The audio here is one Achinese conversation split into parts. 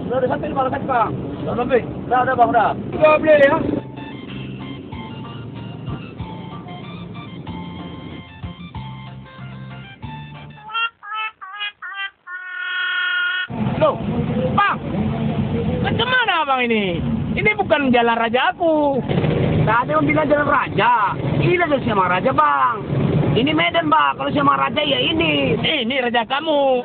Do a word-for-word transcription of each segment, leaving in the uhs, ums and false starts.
Udah, udah sampai, Bang, sampai, Bang. Udah sampai? Udah, udah, Bang, udah. Udah boleh, ya? Loh, Bang, macam mana Abang ini? Ini bukan jalan raja aku. Tadi Abang bilang jalan raja. Ini adalah Siamang Raja, Bang. Ini Medan, Bang. Kalau Siamang Raja, ya ini. Ini raja kamu.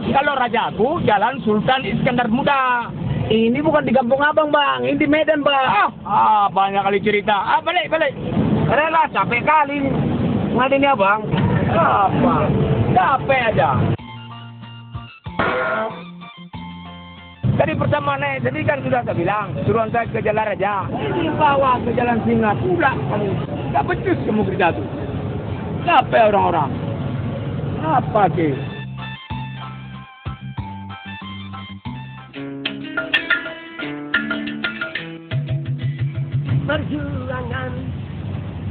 Kalau rajaku, Jalan Sultan Iskandar Muda. Ini bukan di kampung abang, Bang. Ini di Medan, Bang. Ah, ah, banyak kali cerita. Ah, balik, balik. Rela capek kali ngadeni abang. Apa? Capek aja. Dari pertama naik tadi kan sudah saya bilang, suruh hantar ke Jalan Raja. Ini bawa ke Jalan Singa pula kamu. Tak becus kamu kerja tu. Capek orang-orang. Apa ke? Perjuangan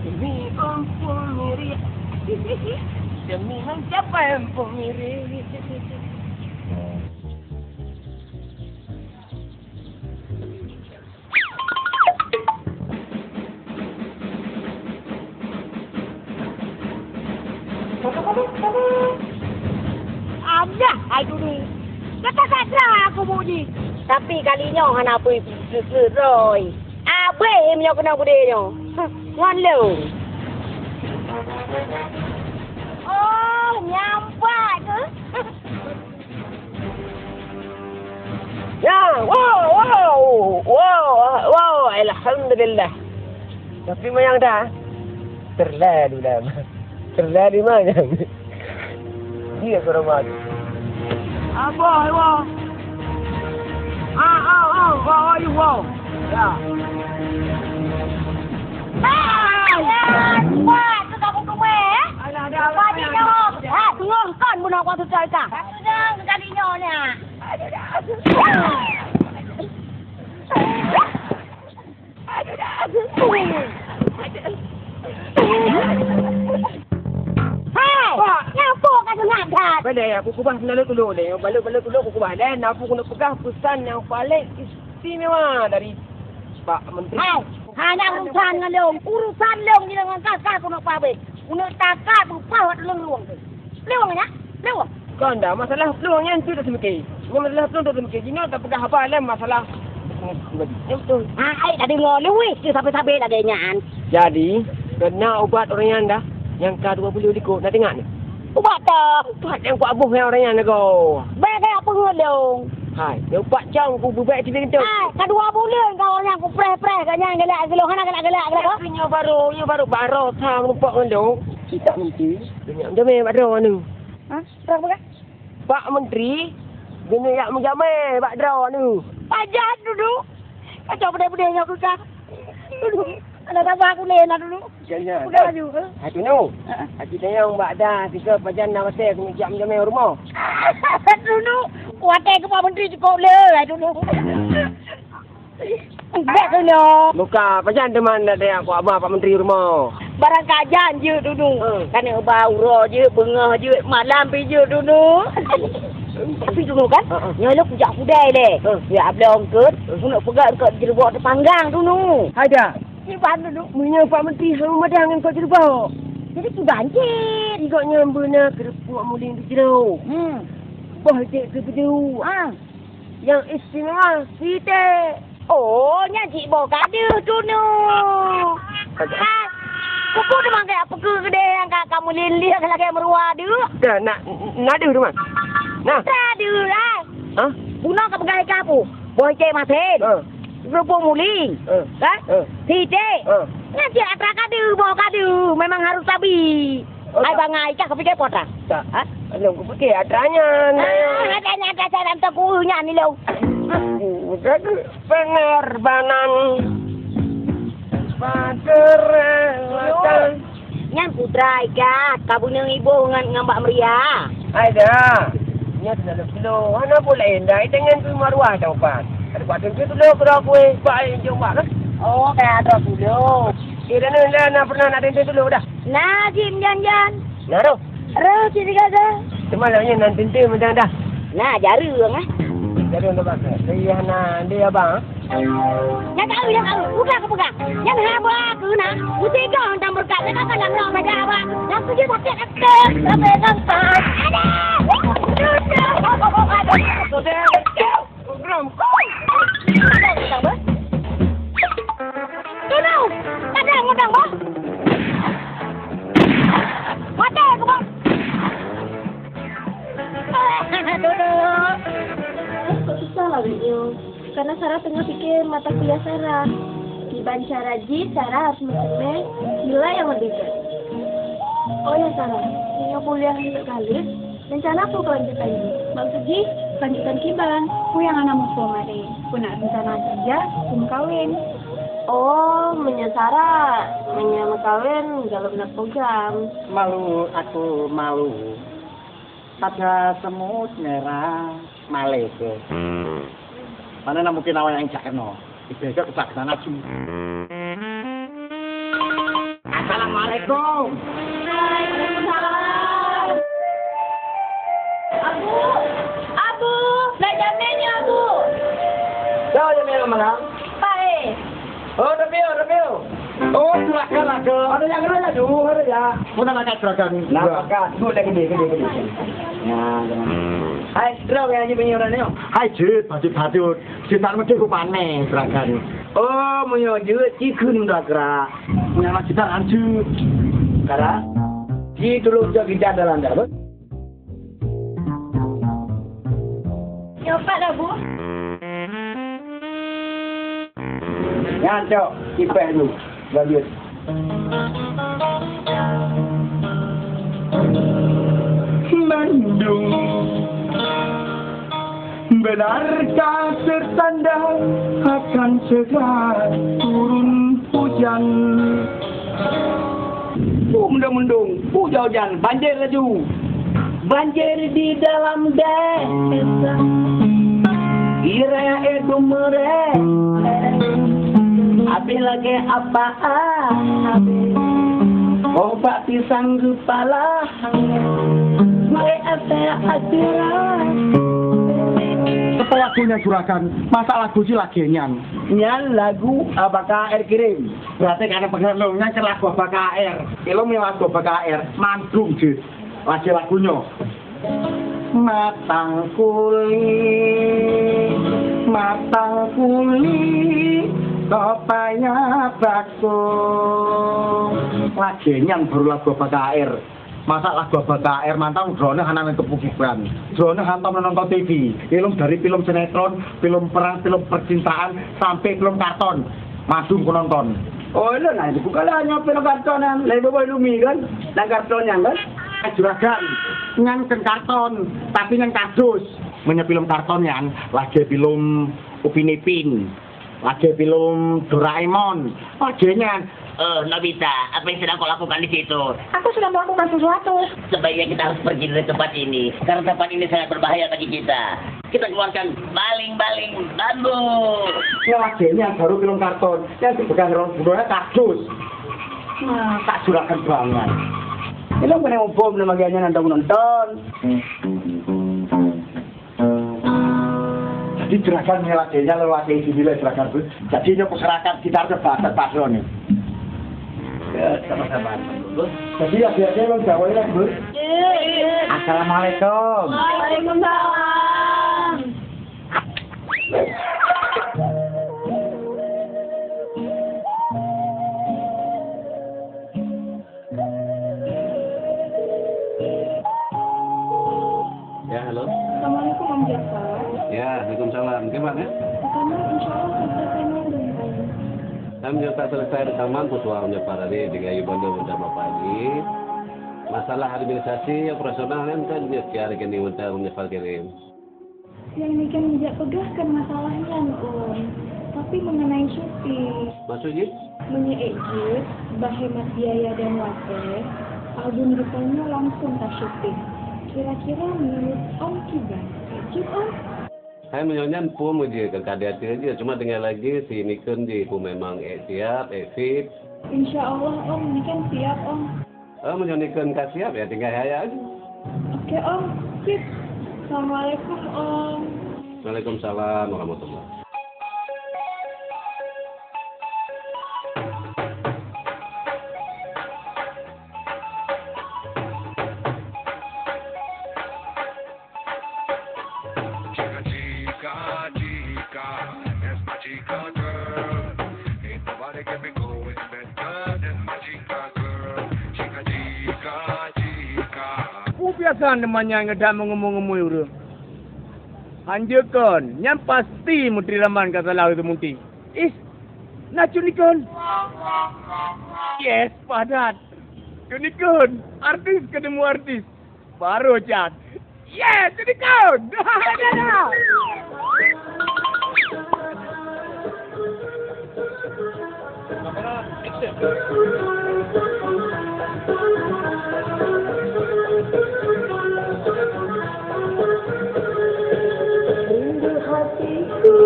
demi Empu Miri, demi mencapai Empu Miri. Alah, hai Dudi. Gata satra aku bunyi. Tapi kali nyoe hana peue seuroi. Abéh meunyoe keunoe beudé nyoe. Huh, ngon lôn. Oh, nyampak tu. Ya, wow, wow, wow, wow, alhamdulillah. Tapi mayang dah terlalu lama. Terlalu banyak. Dia kurang mati. Abah, wow. Ah, ah, ah, wow, wow, wow. Ya. Ah, ya, kuat tu tak butuh meh. Alah, dah, dah, dah. Ha, tengok kan bunoe kuat tu cai ka. Satu jam sekali nyonya. Hai! Wah! Nyang po ka seungab that! Balek, aku kubah sendal kulok lé. Balek-balek kulok aku kubah. Dan aku kena peugah pesan nyang paling istimewa dari Pak Menteri. Hai! Hana urusan ngon lôn. Urusan lôn ni dengan kah-kah keuneuk pabeh. Keuneuk takat beupah wat lôn luwang tu. Plueng nyan, plueng. Kon dah, masalah plueng nyan tu tak seumike. Nyan masalah plueng tak seumike. Jinoe tapeugah haba lom masalah pribadi. Nyan beutôi. Ha, ai, dah deungoe lé weh, ke sabe-sabe lagèe nyan. Jadi, kena ubat ureueng nyan dah, nyang ka dua puluh likot, na teuingat ni? Ubat dah. Ubat nyang kuat boh nyang ureueng nyan lagoe. Bèk kaya peungeut lôn. Hai, nyoe ubat cong ku beubèk tibi kentut. Hai, ka dua buleuen ka ureueng nyan kupreh-preh, ka nyan galak siloh, hana galak-galak, galak. Tapi nyoe baru, nyoe baru, baru sa meureumpok ngon lôn. Kita mimpi. Geunyak meujamé bak droeneuh. Ha? Droe peugah? Pak Menteri, geunyak meujamé bak droeneuh. Pajan dulu. Kacau peudeh-peudeh nyoe keu kah. Dulu. Ada sabar aku lé na dulu. Jangan. Peugah laju, eh? Hai, Tunu. Ha? Aku tanyong bak dah, sika pajan na watèe keuneuk jak meujamé u rumoh. Dulu. Watèe keu Pak Menteri cukôp lé, hai, dulu. Bèk keunoe. Buka, pajan teuma ndak teuyak keu abah Pak Menteri rumoh. Barang kajan jeuet dunu. Hmm. Kan uba uroe jeuet, beungoh jeuet, malam pi jeuet dunu. Tapi dunu kan, ha, ha, nyoe lôn kujak kudai lé. Hmm. Ya, ablong eungkôt, hmm, keuneuk peugah eungkôt jeureubok teupanggang dunu. Hai dah. Kiban dunu. Meunyoe Pak Menteri hana meudah ngon eungkôt jeureubok. Jadi kiban cit. Igok nyan beuna keureupuk muling di jroh. Hmm. Boh jeuet keu beudu. Ah. Nyang istimewa, sitée. Oh, nyan cit boh ka deuh dunu. Ha, kuku teuma keu apa keu keudeh nyang ka, ka meulin-lin lagée meuruwa deuh? Dah, na, na deuh teuma. Nah. Ka deuh, ai. Hah? Bunoe ka peugah ika pu. Boh icé masen. Ha. Kerupuk muling. Ha. Kan? Ha. Sitée. Ha. Nyan cit atra ka deuh, boh ka deuh. Memang harus sabi. Oh, ai tak. Bangai, kah kau pikir pot ah? Tak. Ha? Lôn kupikir atra nyan. Ah, atra nyan, atra nyan, atra ku nyan ni lôn. Aku jaga pengorbanan. Paterewatan. Nyan putra ika, ka bunyang iboh ngan, ngan bak meuria. Ai dah. Nyan sudah lôn kilo. Hana boleh dah, dengan tu maruah dah upat. Ada buat tu tu lôn kira kuih, bak ai jom bak kan? Oh, kayak ada tu lôn. Kira ni lah, nak pernah nak denting tu lôn dah. Na jim jan-jan. Na roh. Roh cit sigaga. Teuma lagèe nyan nan teuntèe mantong dah. Nah, jareung, eh. Jareung dah pakai. Tapi hana di abang. Nyang ka, nyang ka, peugah, peugah. Nyang haba keu na, meutigong dan berkat. Nyang ka lam nong meja abang. Nyang tuju sakit, sakit. Sampai gampang. Aduh. Aduh. Aduh. Tulông! Ada yang ngundang, Bang? Mati aku, Bang! Tulông! Kok susah lah, Bik, nyoe? Karena Sarah teungoh pike mata kuliah Sarah. Kiban cara jih Sarah harus meuteumé nilai nyang leubeh jeuet. Oh ya, Sarah, meunyoe kuliah hana ka lheueh, rencana peue keulanjutan jih? Maksud jih, lanjutan kiban, peue nyang hana muphom maté? Peue na rencana keureuja, peue meukawen? Oh, meunyoe Sarah, meunyoe meukawen, gohlom na program. Malu, aku malu. Ada semut merah, maleko. Mana na mungkin awak nyang cak keunoe? Ipe ke kutak sana cu. Assalamualaikum. Waalaikumsalam. Abu, Abu, belajar menu, Abu. Tahu je menu mana? Baik. Oh, Rabio, Rabio. Oh, silakan ada. Ada yang ada ya, dulu ada ya. Mana nak silakan? Nah, silakan. Dulu lagi dia, dia, dia. Ya, jangan. Hai, terus ya, je punya orang ni. Hai, jeuet, patut-patut. Sitan mesti ku panen, silakan. Oh, meunyoe jeuet, ci kheun dakra. Meunyoe anak sitan hancur. Kara, ci tulung jok kita dalam dah, apa? Nyopat dah, Bu. Nyan, Cok. Ipeh dulu. Lanjut. Mendung. Benarkah tertanda akan segera turun hujan? Peue mendung-mendung, peue ujan-ujan, banjir laju. Banjir di dalam desa. Iraya éh dumere. Habéh lagèe apa habéh. Oh, bak pisang geupala. Maé asèe asira. Apa lagunya juragan? Masa lagu jih lagèe nyan? Nyan lagu Abaka Air kirim. Berarti kana peugah lôn nyan keu lagu Abaka Air. Ilôn nyan lagu Abaka Air, mandum jeuet. Lagèe lagu nyoe. Matang kuli, matang kuli, kok payah bakong. Lagèe nyan baru lagu Abaka Air. Masa lagu Abaka Air mantong droeneuh hana nangkeup bukan. Droeneuh hantom nonton T V. Ilôn dari film sinetron, film perang, film percintaan, sampai film karton. Mandum kunonton. Oh, lôn na buka lah nyoe film karton nyan. Lain boh-boh lumi kan? Dan karton nyan kan? Eh, juragan, nyan kon karton, tapi nyan kardus. Meunyoe film karton nyan, lagèe film Upin Ipin, lagèe film Doraemon, lagèe nyan. Eh, Nobita, apa yang sedang kau lakukan di situ? Aku sedang melakukan sesuatu. Sebaiknya kita harus pergi dari tempat ini, karena tempat ini sangat berbahaya bagi kita. Kita keluarkan baling-baling bambu. Nyan lagèe nyan baru film karton. Nyan bekas rong budoe kardus. Nah, tak juragan banget. Ilôn keuneuk muphom nama gaya nyan nonton-nonton. Jadi juragan nyan lagèe nyan lôn lagèe isi nilai juragan, Bu. Jadi nyoe masyarakat kita harus tepat, tepat nyoe. Ya, sama-sama. Jadi ya biasanya memang gawe ya, Bu. Assalamualaikum. Waalaikumsalam. Ya, halo. Assalamualaikum, Om Jafar. Ya, waalaikumsalam. Gimana? Rekaman, insya Allah, selesai dengan baik. Kami tak selesai rekaman, pesuara Om Jafar tadi, dengan Ibu Anda minta Bapak lagi. Masalah administrasi, operasional, kan, kan, dia secara rekening minta Om Jafar kirim. Nyang nikan jak peugah kon masalah nyan, Om, tapi mengenai syuting. Maksud jih? Meunyoe ék jeuet, bah hemat biaya dan watèe, album geutanyoe langsung tasyuting. Kira-kira menurut Om kiban, ék jeuet, Om? Hai meunyoe nyan phôn meujeuet, ka ka di ateueh jeuet, cuma tinggai lagèe si nikon jih phôn memang ék siap, ék fit. Insya Allah, Om, nikan siap, Om. Eh, meunyoe nikon ka siap, ya tinggai hai laju. Oke, Om. Sip. Assalamualaikum, Om. Waalaikumsalam warahmatullah. Peue biasa teuma nyan gata meungeumui-ngeumui ureueng? Hanjeut kon, nyan pasti Menteri Rahman ka salah teumunti. Ih, na Cut Nikon. Yes, padat. Cut Nikon, artis keunong artis. Baru Cut. Yes, Cut Nikon. Rindu hatiku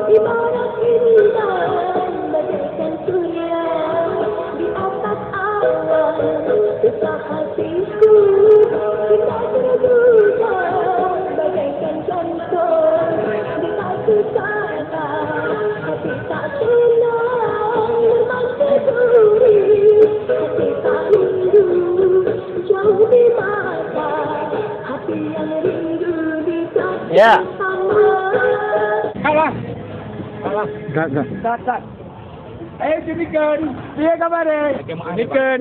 ibarat intan bagaikan surya di atas awan. Susah hatiku kita berduka bagaikan contoh di batu kata. Hati tak tenang memang berduri, hati tak rindu jauh di mata. Hati yang rindu di kaki. Ya. Sama. Kalah. Kalah. Gak, gak. Gak, gak. Eh, Cut Nikon. Piye kabar, eh? Cut Nikon.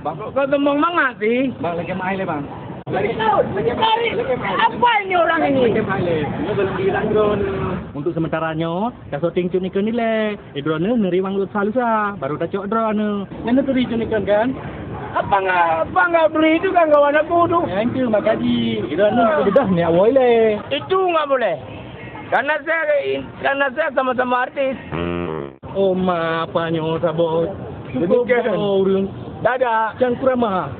Bang, kok sombong banget sih? Bang, lagi main le, Bang. Lagi main. Apa ini orang ini? Lagi main le. Ini belum bilang drone. Untuk sementara nyoe, ka syuting Cut Nikon ni le. Eh, droeneuh neuri wang lusa-lusa, baru tacok droeneuh. Nyan neuturi Cut Nikon kan? Apa enggak, apa enggak beri itu kan kawan aku tu? Nyan tu makaji. Droeneuh aku bedah ni awai le. Itu enggak boleh. Karena saya, karena saya sama-sama artis. Oh, ma, apa nyoe saboh? Cukup. Demikian. Bau ureueng. Dadah. Cangkrama.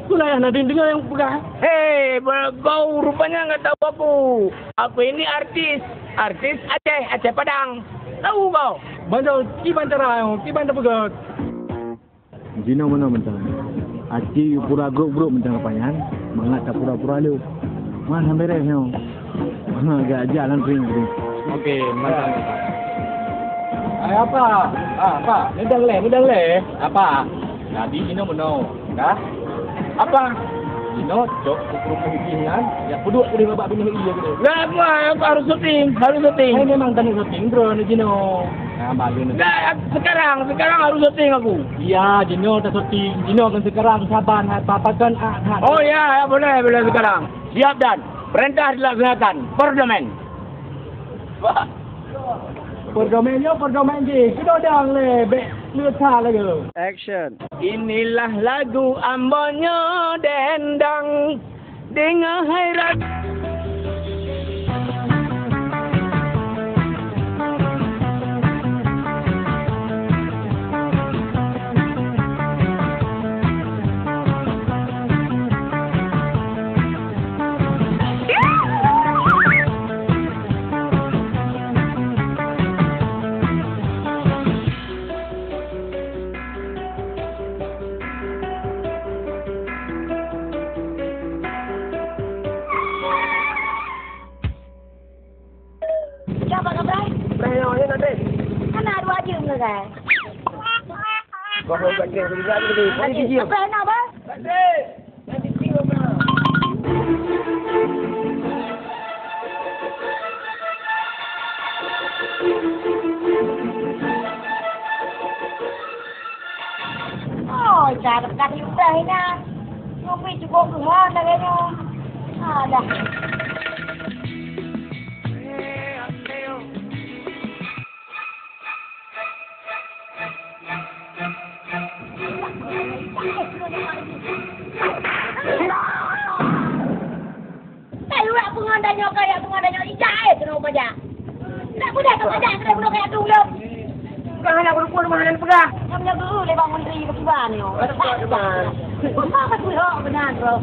Itulah yang nadin dengar yang peugah. Hei, bau rupanya enggak tahu aku. Aku ini artis. Artis Aceh, Aceh Padang. Tahu kau? Bantu, kiban cara, kiban tapeugah. Jinoe meunoe mantong. Aci pura brok-brok mantong apa nyan, mangat tapura-pura lé. Man han beres nyoe. Ha, gak jalan pring tu. Okey, mantap. Hai apa? Ah, apa? Neudong lé, neudong lé. Apa? Jadi jinoe meunoe. Dah? Apa? Jinoe cok ke rumah Uji nyan, ya peuduek boleh babak binéh Uji gitu. Lah, apa, apa harus syuting? Harus syuting. Hai memang tadi syuting bro ni jinoe. Nah, balik ni. Dah, sekarang, sekarang harus syuting aku. Iya, jinoe tak syuting. Jinoe kan sekarang saban apa apa kan ah, ah. Oh ya, ya boleh, boleh sekarang. Siap dan perintah dilaksanakan. Perdomen. Perdomen yo, perdomen ji. Kedodang le, bek leuta lagi. Action. Inilah lagu ambo nyoe dendang dengan hairan. Siapa kau, Bray? Bray, yang mana, Bray? Kan ada dua jam ke, kan? Kau mau pakai kerja ni, Bray? Ada jam. Apa nama, Bray? Oh, cara kasih udah ini. Ngopi cukup dua lagi ni. Ada. Tahu aku ngon tanyoe kaya aku ngon tanyoe ijak eh kena pajak. Tak boleh kau pajak kena bunuh kaya tu belum. Bukan hanya berukun rumah dan pegang. Kamu jaga le bang menteri bagaimana yo. Apa tu hok benar bro.